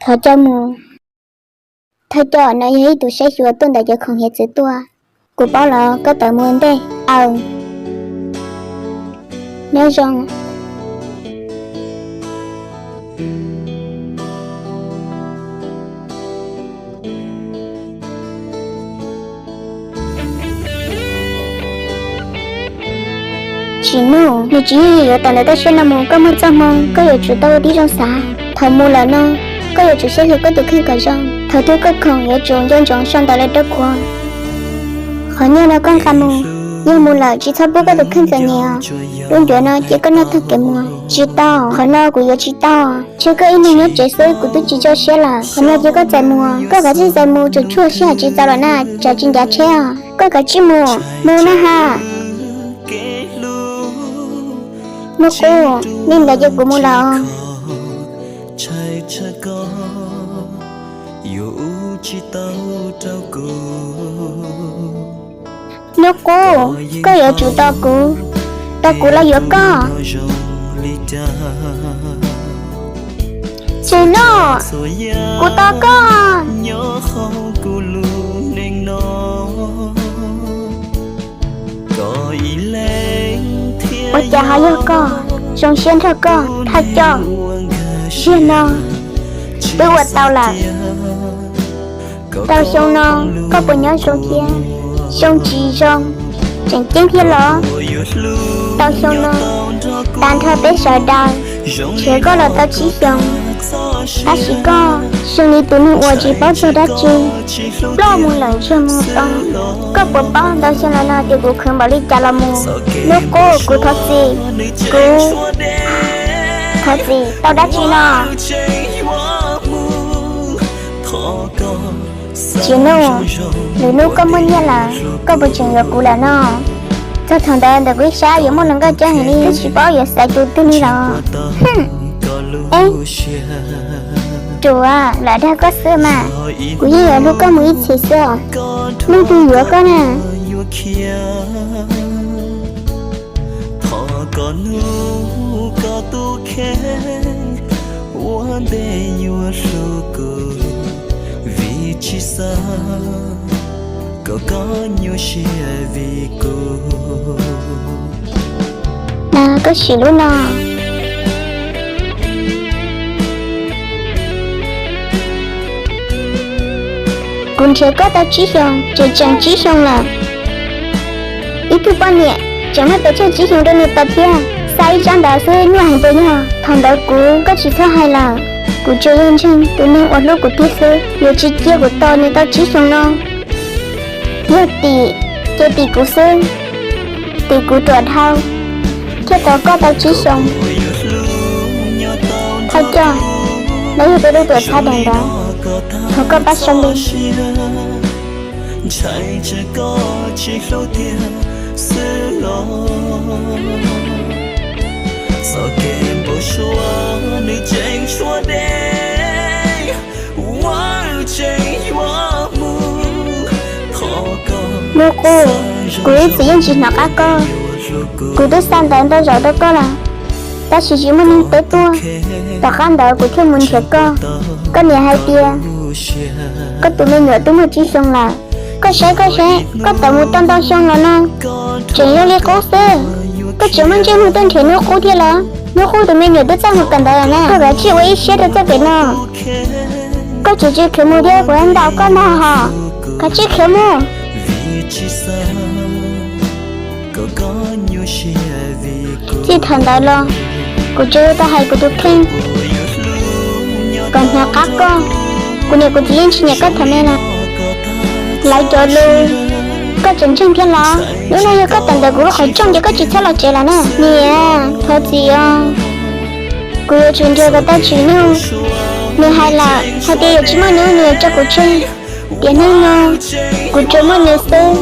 Thov caw mus. Thov caw, no yog ib tug saib xyuas tuaj ntawm cov khoom hiav txwv tuaj. Kuv paub los koj tawm mus ntej. Aws, nyob zoo. Tsim Nuj, nws tsis yeej yuav tawm ntawm toj siab no mus, koj muaj txoj hmoo koj yuav tsum tau ua tib zoo xav. Thaum mus lawm no, koj yuav tsum saib xyuas koj tus kheej kom zoo. Thaum twg koj khoom yuav tsum nco ntsoov sau ntawv los rau kuv. Qhov nyiaj no koj nqa mus, yog mus lawm tsis txhob pub koj tus kheej txom nyem os. Lub ncuav no cia koj noj tag kev mus. Tsis tau, qhov no kuv yuav tsis tau. Tseg koj ib leeg nyob tsev xwb kuv twb tsis tso siab lawm, qhov no cia koj txais mus. Koj kav tsij txais mus, tseem tshuaj sij hawm tsis txaus los na, tsam tsis ncav tsheb os. Koj kav tsij mus, mus na ha. Nuj Qub, li ntawd ces kuv mus lawm os. Nuj Qub, koj yuav tsum tos kuv, tos kuv los yuav koj. Tsim Nuj, kuv tos koj. Ua cas ho yog koj? Zoo siab nrog koj thaj coj. Zaum no twb ua tau lawm. Tau xyoo no koj puas nyob zoo thiab? Xyoo tsis zoo. Tseem ceeb thiab los? Tau xyoo no tag nrho peb sawv daws nrhiav koj los tau tsib xyoos, tab sis koj zoo li tus neeg uas tsis paub txog dab tsi, ploj mus lawm ntsiag mus to. Koj puas paub ntau xyoo los no tias kuv khwv npaum li cas los mus? Nuj Qub, kuv thov txim, kuv thov txim tau dab tsi no? Tsim Nuj, lwm hnub koj muaj nyiaj lawm koj puas tseem yuav kuv lawm no? Txog thaum ntawd ntawm kuv ib sab yuav muaj hluas nkauj coob heev li, twb tsis paub yuav xaiv tus twg li los. Ruam, lam dag koj xwb mas, kuv yeej yuav hlub koj mus ib txhis xwb os. Leej twg yuav koj na? Thov koj hnub koj tus kheej ua ntej yuav hlub kuv, vim tsis xav kom koj nyuaj siab vim kuv. Na koj sim lub no. Kuv nrhiav koj tau tsib xyoos, tseem tseem tsib xyoos lawm. Ib tug poj niam tseem muaj pes tsawg tsib xyoos rau nws tau thiab. Xa ib tsab ntawv xwb nyuaj heev puas yog? Thaum ntawd kuv, koj tsis txhob hais lawm. Kuv tsuas yog ntseeg tus neeg uas hlub kuv tiag xwb, yuav tsis cia kuv tos nws tau tsib xyoos no. Yog tim, ces tim kuv xwb. Tim kuv ruam dhau thiaj tos koj tau tsib xyoos. Thaj coj, no yog peb lub tuam txhab daim ntawv, thov koj pab sau li. Ntshai tsam koj tsis hlub tiag xwb los, txoj kev npau suav nws tseem tshuav deb, ua tseem yuav mus. Thov koj, Nuj Qub, kuv ib txwm yeej tsis hnov qab koj. Kuv twb xa ntawv ntau zaus rau koj lawm, tab sis tsis muaj neeg teb tuaj. Tom qab ntawd kuv thiaj mus nrhiav koj. Koj niam hais tias koj tus me nyuam twb muaj tsib xyoos lawm. Koj saib, koj saib, koj tawm mus tau ntau xyoo los no tseem zoo li qub xwb. Koj tseem muaj ntsej muag tuaj nrhiav Nuj Qub thiab los? Nuj Qub tus me nyuam twb txawj mus kawm ntawv lawm na. Koj kav tsij ua ib siab rau txoj kev no. Koj tseem tsis khiav mus thiab kuv ntaus koj ntag hos. Kav tsij khiav mus. Txij thaum ntawd los, kuv tsuas yog tau hais kuv tus kheej kom hnov qab koj. Kuv niam kuv txiv yeej tsis nyiam koj thaum me lawm. Lawv cov lus, koj tseem ntseeg thiab los? Hnub no yog koj tawm ntawm kuv lub qhov rooj ces koj tsis txhob los tsev lawm na. Niam, thov txim os. Kuv yuav tsum nrhiav kom tau Tsim Nuj. Nws hais lawm hais tias yuav tsis muaj hnub nws yuav tso kuv tseg. Tiam neej no kuv tsuas muaj nws xwb.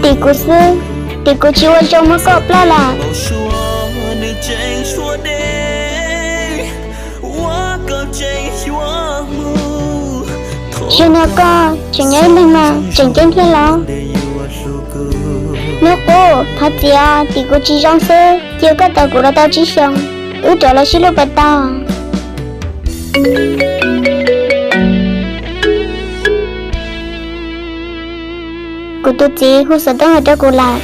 Tim kuv xwb, tim kuv tsis ua zoo muab koj ploj lawm. Zaum no koj tseem nyob ib leeg mas tseem ceeb thiab los? Nuj Qub, thov txim os, tim kuv tsis zoo xwb. Yog koj tos kuv los tau tsib xyoos, wb rov los sib hlub puas tau? Kuv tus txiv hu xov tooj los rau kuv lawm,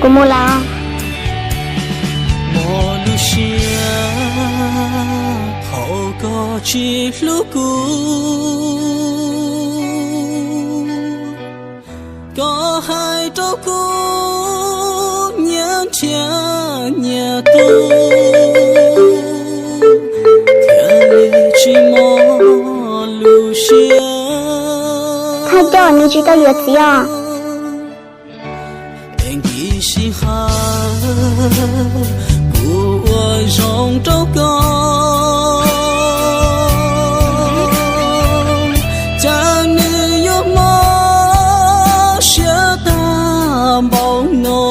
kuv mus lawm. Mob lub siab thaum koj tsis hlub kuv, koj hais rau kuv nyias nrhiav nyias tus, thiaj li tsis mob lub siab. Thaj coj nws tsis tau yuav txiv os. Nkim sij hawm kuv ua zoo rau koj, cas nws yuav mob siab tag npaum no.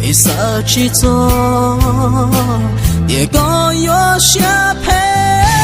Es xav tsis txog tias koj yuav siab phem.